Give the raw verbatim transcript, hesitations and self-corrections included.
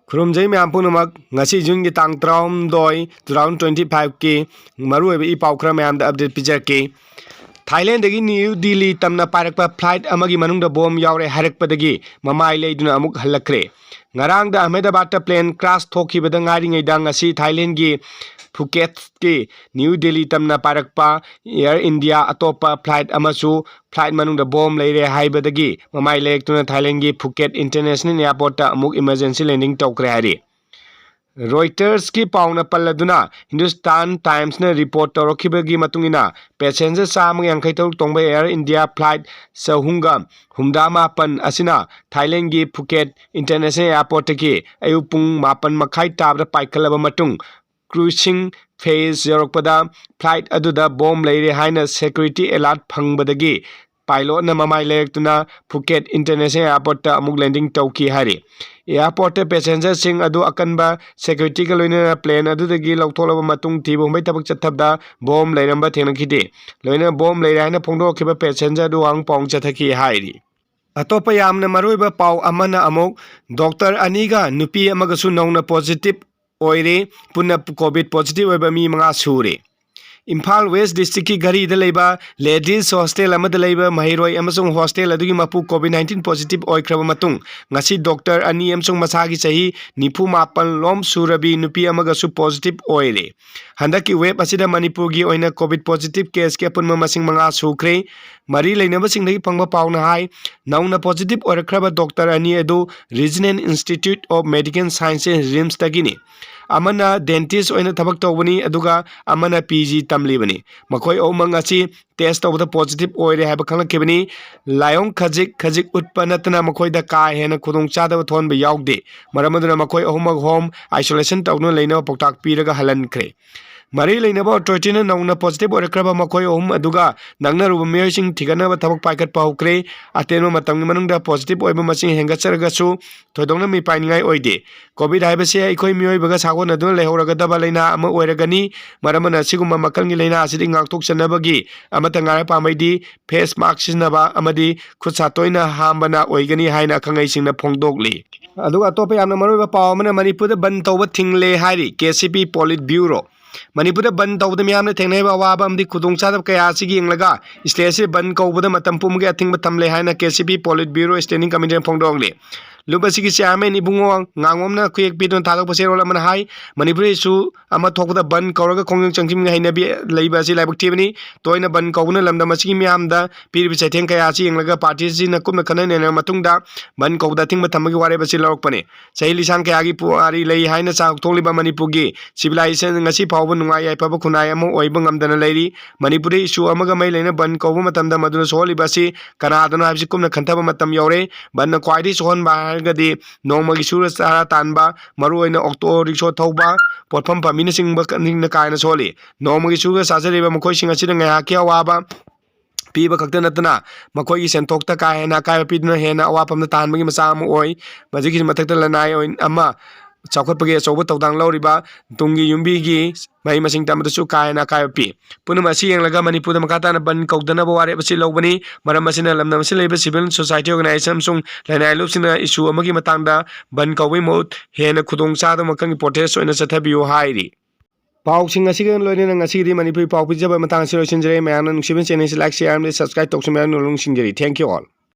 ꯈꯨꯔꯨꯝꯖꯩ ꯃꯌꯥꯝ ꯄꯨꯝꯅꯃꯛ꯫ ꯉꯁꯤ ꯖꯨꯟꯒꯤ ꯇꯥꯡ ꯇꯔꯥꯍꯨꯝꯗꯣꯏ, two thousand twenty fiveꯀꯤ ꯃꯔꯨꯑꯣꯏꯕ ꯏ ꯄꯥꯎ ꯈꯔ ꯃꯌꯥꯝꯗ update ꯄꯤꯖꯔꯛꯀꯦ꯫ ꯊꯥꯏꯂꯦꯟꯗꯒꯤ ꯅ꯭ꯌꯨ ꯗꯤꯜꯂꯤ ꯇꯝꯅ ꯄꯥꯏꯔꯛꯄ flight ꯑꯃꯒꯤ ꯃꯅꯨꯡꯗ ꯕꯣꯝ ꯌꯥꯎꯔꯦ ꯍꯥꯏꯔꯛꯄꯗꯒꯤ ꯃꯃꯥꯏ ꯂꯩꯗꯨꯅ ꯑꯃꯨꯛ ꯍꯜꯂꯛꯈ꯭ꯔꯦ꯫ ꯉꯔꯥꯡꯗ ꯑꯍꯃꯦꯗꯕꯥꯗꯇ plane crash ꯊꯣꯛꯈꯤꯕꯗ ꯉꯥꯏꯔꯤꯉꯩꯗ ꯉꯁꯤ ꯊꯥꯏꯂꯦꯟꯒꯤ ꯐꯨꯀꯦꯠꯀꯤ ꯅ꯭ꯌꯨ ꯗꯤꯜꯂꯤ ꯇꯝꯅ ꯄꯥꯏꯔꯛꯄ Air India ꯑꯇꯣꯞꯄ flight ꯑꯃꯁꯨ flight ꯃꯅꯨꯡꯗ ꯕꯣꯝ ꯂꯩꯔꯦ ꯍꯥꯏꯕꯗꯒꯤ ꯃꯃꯥꯏ ꯂꯩꯔꯛꯇꯨꯅ ꯊꯥꯏꯂꯦꯟꯒꯤ ꯐꯨꯀꯦꯠ International Airportꯇ ꯑꯃꯨꯛ emergency landing ꯇꯧꯈ꯭ꯔꯦ ꯍꯥꯏꯔꯤ꯫ Reutersꯀꯤ ꯄꯥꯎꯅ ꯄꯜꯂꯗꯨꯅ Hindustan Timesꯅ report ꯇꯧꯔꯛꯈꯤꯕꯒꯤ ꯃꯇꯨꯡ ꯏꯟꯅ, passenger ꯆꯥꯝꯃꯒ ꯌꯥꯡꯈꯩ ꯇꯔꯨꯛ ꯇꯣꯡꯕ Air India flight ꯆꯍꯨꯝꯒ ꯍꯨꯝꯗ꯭ꯔꯥ ꯃꯥꯄꯟ ꯑꯁꯤꯅ ꯊꯥꯏꯂꯦꯟꯒꯤ ꯐꯨꯀꯦꯠ International Airportꯇꯒꯤ ꯑꯌꯨꯛ ꯄꯨꯡ ꯃꯥꯄꯟ ꯃꯈꯥꯏ ꯇꯥꯕꯗ ꯄꯥꯏꯈꯠꯂꯕ ꯃꯇꯨꯡ, cruising phase ꯌꯧꯔꯛꯄꯗ flight ꯑꯗꯨꯗ ꯕꯣꯝ ꯂꯩꯔꯦ ꯍꯥꯏꯅ security alert ꯐꯪꯕꯗꯒꯤ pilotꯅ ꯃꯃꯥꯏ ꯂꯩꯔꯛꯇꯨꯅ ꯐꯨꯀꯦꯠ International Airportꯇ ꯑꯃꯨꯛ landing ꯇꯧꯈꯤ ꯍꯥꯏꯔꯤ꯫ Airportꯇ passengerꯁꯤꯡ ꯑꯗꯨ ꯑꯀꯟꯕ securityꯒ ꯂꯣꯏꯅꯅ plane ꯑꯗꯨꯗꯒꯤ ꯂꯧꯊꯣꯛꯂꯕ ꯃꯇꯨꯡ ꯊꯤꯕ ꯍꯨꯝꯕꯩ ꯊꯕꯛ ꯆꯠꯊꯕꯗ ꯕꯣꯝ ꯂꯩꯔꯝꯕ ꯊꯦꯡꯅꯈꯤꯗꯦ꯫ ꯂꯣꯏꯅꯅ ꯕꯣꯝ ꯂꯩꯔꯦ ꯍꯥꯏꯅ ꯐꯣꯡꯗꯣꯛꯈꯤꯕ passenger ꯑꯗꯨ ꯋꯥꯍꯪ ꯄꯥꯎ ꯆꯠꯊꯈꯤ ꯍꯥꯏꯔꯤ꯫ ꯑꯇꯣꯞꯄ ꯌꯥꯝꯅ ꯃꯔꯨꯑꯣꯏꯕ ꯄꯥꯎ ꯑꯃꯅ ꯑꯃꯨꯛ doctor ꯑꯅꯤꯒ ꯅꯨꯄꯤ ꯑꯃꯒꯁꯨ ꯅꯧꯅ positive ꯑꯣꯏꯔꯦ꯫ ꯄꯨꯟꯅ COVID positive ꯑꯣꯏꯕ ꯃꯤ ꯃꯉꯥ ꯁꯨꯔꯦ꯫ ꯏꯝꯐꯥꯜ West Districtꯀꯤ ꯘꯔꯤꯗ ꯂꯩꯕ ladies hostel ꯑꯃꯗ ꯂꯩꯕ ꯃꯍꯩꯔꯣꯏ ꯑꯃꯁꯨꯡ hostel ꯑꯗꯨꯒꯤ ꯃꯄꯨ COVID nineteen positive ꯑꯣꯏꯈ꯭ꯔꯕ ꯃꯇꯨꯡ, ꯉꯁꯤ doctor ꯑꯅꯤ ꯑꯃꯁꯨꯡ ꯃꯁꯥꯒꯤ ꯆꯍꯤ ꯅꯤꯐꯨ ꯃꯥꯄꯟ ꯂꯣꯝ ꯁꯨꯔꯕꯤ ꯅꯨꯄꯤ ꯑꯃꯒꯁꯨ positive ꯑꯣꯏꯔꯦ꯫ ꯍꯟꯗꯛꯀꯤ wave ꯑꯁꯤꯗ ꯃꯅꯤꯄꯨꯔꯒꯤ ꯑꯣꯏꯅ COVID positive caseꯀꯤ ꯑꯄꯨꯟꯕ ꯃꯁꯤꯡ ꯃꯉꯥ ꯁꯨꯈ꯭ꯔꯦ꯫ ꯃꯔꯤ ꯂꯩꯅꯕꯁꯤꯡꯗꯒꯤ ꯐꯪꯕ ꯄꯥꯎꯅ ꯍꯥꯏ, ꯅꯧꯅ positive ꯑꯣꯏꯔꯛꯈ꯭ꯔꯕ doctor ꯑꯅꯤ ꯑꯗꯨ Regional Institute of Medical Sciences, RIMSꯇꯒꯤꯅꯤ꯫ ꯑꯃꯅ dentist ꯑꯣꯏꯅ ꯊꯕꯛ ꯇꯧꯕꯅꯤ, ꯑꯗꯨꯒ ꯑꯃꯅ PG ꯇꯝꯂꯤꯕꯅꯤ꯫ ꯃꯈꯣꯏ ꯑꯍꯨꯝꯃꯛ ꯑꯁꯤ test ꯇꯧꯕꯗ positive ꯑꯣꯏꯔꯦ ꯍꯥꯏꯕ ꯈꯪꯂꯛꯈꯤꯕꯅꯤ꯫ ꯂꯥꯏꯑꯣꯡ ꯈꯖꯤꯛ ꯈꯖꯤꯛ ꯎꯠꯄ ꯅꯠꯇꯅ ꯃꯈꯣꯏꯗ ꯀꯥ ꯍꯦꯟꯅ ꯈꯨꯗꯣꯡꯆꯥꯗꯕ ꯊꯣꯛꯍꯟꯕ ꯌꯥꯎꯗꯦ꯫ ꯃꯔꯝ ꯑꯗꯨꯅ ꯃꯈꯣꯏ ꯑꯍꯨꯝꯃꯛ home isolation ꯇꯧꯗꯨꯅ ꯂꯩꯅꯕ ꯄꯥꯎꯇꯥꯛ ꯄꯤꯔꯒ ꯍꯜꯍꯟꯈ꯭ꯔꯦ꯫ ꯃꯔꯤ ꯂꯩꯅꯕ authorityꯅ ꯅꯧꯅ positive ꯑꯣꯏꯔꯛꯈ꯭ꯔꯕ ꯃꯈꯣꯏ ꯑꯍꯨꯝ ꯑꯗꯨꯒ ꯅꯛꯅꯔꯨꯕ ꯃꯤꯑꯣꯏꯁꯤꯡ ꯊꯤꯒꯠꯅꯕ ꯊꯕꯛ ꯄꯥꯏꯈꯠꯄ ꯍꯧꯈ꯭ꯔꯦ꯫ ꯑꯇꯦꯟꯕ ꯃꯇꯝꯒꯤ ꯃꯅꯨꯡꯗ positive ꯑꯣꯏꯕ ꯃꯁꯤꯡ ꯍꯦꯟꯒꯠꯆꯔꯒꯁꯨ ꯊꯣꯏꯗꯣꯛꯅ ꯃꯤꯄꯥꯏꯅꯤꯡꯉꯥꯏ ꯑꯣꯏꯗꯦ꯫ COVID ꯍꯥꯏꯕꯁꯤ ꯑꯩꯈꯣꯏ ꯃꯤꯑꯣꯏꯕꯒ ꯁꯥꯒꯣꯟꯅꯗꯨꯅ ꯂꯩꯍꯧꯔꯒꯗꯕ ꯂꯥꯏꯅꯥ ꯑꯃ ꯑꯣꯏꯔꯒꯅꯤ꯫ ꯃꯔꯝ ꯑꯗꯨꯅ ꯑꯁꯤꯒꯨꯝꯕ ꯃꯈꯜꯒꯤ ꯂꯥꯏꯅꯥ ꯑꯁꯤꯗꯒꯤ ꯉꯥꯛꯊꯣꯛꯆꯅꯕꯒꯤ ꯑꯃꯠꯇ ꯉꯥꯏꯔ ꯄꯥꯝꯕꯩꯗꯤ face mask ꯁꯤꯖꯤꯟꯅꯕ ꯑꯃꯗꯤ ꯈꯨꯠ ꯁꯥ ꯇꯣꯏꯅ ꯍꯥꯝꯕꯅ ꯑꯣꯏꯒꯅꯤ ꯍꯥꯏꯅ ꯑꯈꯪ ꯑꯍꯩꯁꯤꯡꯅ ꯐꯣꯡꯗꯣꯛꯂꯤ꯫ ꯑꯗꯨꯒ ꯑꯇꯣꯞꯄ ꯌꯥꯝꯅ ꯃꯔꯨꯑꯣꯏꯕ ꯄꯥꯎ ꯑꯃꯅ, ꯃꯅꯤꯄꯨꯔꯗ ꯕꯟ ꯇꯧꯕ ꯊꯤꯡꯂꯦ ꯍꯥꯏꯔꯤ ꯀꯦ ꯁꯤ ꯄꯤ ꯄꯣꯂꯤꯠ ꯕ꯭ꯌꯨꯔꯣ꯫ ꯃꯅꯤꯄꯨꯔꯗ ꯕꯟ ꯇꯧꯕꯗ ꯃꯤꯌꯥꯝꯅ ꯊꯦꯡꯅꯔꯤꯕ ꯑꯋꯥꯕ ꯑꯃꯗꯤ ꯈꯨꯗꯣꯡꯆꯥꯗꯕ ꯀꯌꯥ ꯑꯁꯤꯒꯤ ꯌꯦꯡꯂꯒ, ꯏꯁꯇꯦꯠ ꯑꯁꯤ ꯕꯟ ꯀꯧꯕꯗ ꯃꯇꯝ ꯄꯨꯝꯕꯒꯤ ꯑꯊꯤꯡꯕ ꯊꯝꯂꯦ ꯍꯥꯏꯅ ꯀꯦ ꯁꯤ ꯄꯤ ꯄꯣꯂꯤꯠ ꯕ꯭ꯌꯨꯔꯣ ꯁ꯭ꯇꯦꯟꯗꯤꯡ ꯀꯃꯤꯇꯤꯅ ꯐꯣꯡꯗꯣꯛꯂꯤ꯫ ꯂꯨꯞ ꯑꯁꯤꯒꯤ ꯆꯤꯌꯥꯔꯃꯦꯟ ꯏꯕꯨꯡꯉꯣ ꯉꯥꯉꯣꯝꯅ ꯈꯨꯌꯦꯛ ꯄꯤꯗꯨꯅ ꯊꯥꯗꯣꯛꯄ ꯆꯦꯔꯣꯜ ꯑꯃꯅ ꯍꯥꯏ, ꯃꯅꯤꯄꯨꯔ ꯏꯁꯨ ꯑꯃ ꯊꯣꯛꯄꯗ ꯕꯟ ꯀꯧꯔꯒ ꯈꯣꯡꯖꯪ ꯆꯪꯁꯤꯟꯕꯒꯤ ꯍꯩꯅꯕꯤ ꯂꯩꯕ ꯑꯁꯤ ꯂꯥꯏꯕꯛ ꯊꯤꯕꯅꯤ꯫ ꯇꯣꯏꯅ ꯕꯟ ꯀꯧꯕꯅ ꯂꯝꯗꯝ ꯑꯁꯤꯒꯤ ꯃꯤꯌꯥꯝꯗ ꯄꯤꯔꯤꯕ ꯆꯩꯊꯦꯡ ꯀꯌꯥ ꯑꯁꯤ ꯌꯦꯡꯂꯒ ꯄꯥꯔꯇꯤ ꯑꯁꯤꯅ ꯀꯨꯞꯅ ꯈꯟꯅ ꯅꯩꯅꯔꯕ ꯃꯇꯨꯡꯗ ꯕꯟ ꯀꯧꯕꯗ ꯑꯊꯤꯡꯕ ꯊꯝꯕꯒꯤ ꯋꯥꯔꯦꯞ ꯑꯁꯤ ꯂꯧꯔꯛꯄꯅꯤ꯫ ꯆꯍꯤ ꯂꯤꯁꯥꯡ ꯀꯌꯥꯒꯤ ꯄꯨꯋꯥꯔꯤ ꯂꯩ ꯍꯥꯏꯅ ꯆꯥꯎꯊꯣꯛꯂꯤꯕ ꯃꯅꯤꯄꯨꯔꯒꯤ civilization ꯉꯁꯤ ꯐꯥꯎꯕ ꯅꯨꯡꯉꯥꯏ ꯌꯥꯏꯐꯕ ꯈꯨꯟꯅꯥꯏ ꯑꯃ ꯑꯣꯏꯕ ꯉꯝꯗꯅ ꯂꯩꯔꯤ꯫ ꯃꯅꯤꯄꯨꯔꯗ ꯏꯁꯨ ꯑꯃꯒ ꯃꯔꯤ ꯂꯩꯅꯕ ꯕꯟ ꯀꯧꯕ ꯃꯇꯝꯗ ꯃꯗꯨꯅ ꯁꯣꯛꯍꯜꯂꯤꯕ ꯑꯁꯤ ꯀꯅꯥꯗꯅꯣ ꯍꯥꯏꯕꯁꯤ ꯀꯨꯞꯅ ꯈꯟꯊꯕ ꯃꯇꯝ ꯌꯧꯔꯦ꯫ ꯕꯟꯅ ꯈ꯭ꯋꯥꯏꯗꯒꯤ ꯁꯣꯛꯍꯟꯕ ꯍꯥꯏꯔꯒꯗꯤ ꯅꯣꯡꯃꯒꯤ ꯁꯨꯔ ꯆꯥꯔꯥ ꯇꯥꯟꯕ, ꯃꯔꯨꯑꯣꯏꯅ ꯑꯣꯛꯇꯣ ꯔꯤꯛꯁꯣ ꯊꯧꯕ, ꯄꯣꯠꯐꯝ ꯐꯝꯕꯤꯅꯆꯤꯡꯕ ꯅꯤꯡꯅ ꯀꯥꯏꯅ ꯁꯣꯛꯍꯜꯂꯤ꯫ ꯅꯣꯡꯃꯒꯤ ꯁꯨꯔꯒ ꯆꯥꯖꯔꯤꯕ ꯃꯈꯣꯏꯁꯤꯡ ꯑꯁꯤꯅ ꯉꯥꯏꯍꯥꯛꯀꯤ ꯑꯋꯥꯕ ꯄꯤꯕ ꯈꯛꯇ ꯅꯠꯇꯅ, ꯃꯈꯣꯏꯒꯤ ꯁꯦꯟꯊꯣꯛꯇ ꯀꯥ ꯍꯦꯟꯅ ꯑꯀꯥꯏꯕ ꯄꯤꯗꯨꯅ ꯍꯦꯟꯅ ꯑꯋꯥꯐꯝꯗ ꯇꯥꯍꯟꯕꯒꯤ ꯃꯆꯥꯛ ꯑꯃ ꯑꯣꯏ꯫ ꯃꯁꯤꯒꯤ ꯃꯊꯛꯇ ꯂꯅꯥꯏ ꯑꯣꯏꯅ ꯑꯃ ꯆꯥꯎꯈꯠꯄꯒꯤ ꯑꯆꯧꯕ ꯊꯧꯗꯥꯡ ꯂꯧꯔꯤꯕ ꯇꯨꯡꯒꯤ ꯌꯨꯝꯕꯤꯒꯤ ꯃꯍꯩ ꯃꯁꯤꯡ ꯇꯝꯕꯗꯁꯨ ꯀꯥ ꯍꯦꯟꯅ ꯑꯀꯥꯏꯕ ꯄꯤ꯫ ꯄꯨꯝꯅꯃꯛ ꯑꯁꯤ ꯌꯦꯡꯂꯒ ꯃꯅꯤꯄꯨꯔꯗ ꯃꯈꯥ ꯇꯥꯅ ꯕꯟ ꯀꯧꯗꯅꯕ ꯋꯥꯔꯦꯞ ꯑꯁꯤ ꯂꯧꯕꯅꯤ꯫ ꯃꯔꯝ ꯑꯁꯤꯅ ꯂꯝꯗꯝ ꯑꯁꯤꯗ ꯂꯩꯕ civil society organization ꯑꯃꯁꯨꯡ ꯂꯅꯥꯏ ꯂꯨꯞꯁꯤꯡꯅ issue ꯑꯃꯒꯤ ꯃꯇꯥꯡꯗ ꯕꯟ ꯀꯧꯕꯒꯤ ꯃꯍꯨꯠ ꯍꯦꯟꯅ ꯈꯨꯗꯣꯡ ꯆꯥꯗꯕ ꯃꯈꯜꯒꯤ protest ꯑꯣꯏꯅ ꯆꯠꯊꯕꯤꯌꯨ ꯍꯥꯏꯔꯤ꯫ ꯄꯥꯎꯁꯤꯡ ꯑꯁꯤꯒ ꯂꯣꯏꯅꯅ ꯉꯁꯤꯒꯤꯗꯤ ꯃꯅꯤꯄꯨꯔꯤ ꯄꯥꯎ ꯄꯤꯖꯕ ꯃꯇꯥꯡ ꯑꯁꯤ ꯂꯣꯏꯁꯤꯟꯖꯔꯦ꯫ ꯃꯌꯥꯝꯅ ꯅꯨꯡꯁꯤꯕ channel ꯑꯁꯤ like, share ꯑꯃꯗꯤ subscribe ꯇꯧꯁꯤ꯫ ꯃꯌꯥꯝꯅ ꯅꯤꯡꯁꯤꯡꯖꯔꯤ꯫ Thank you all.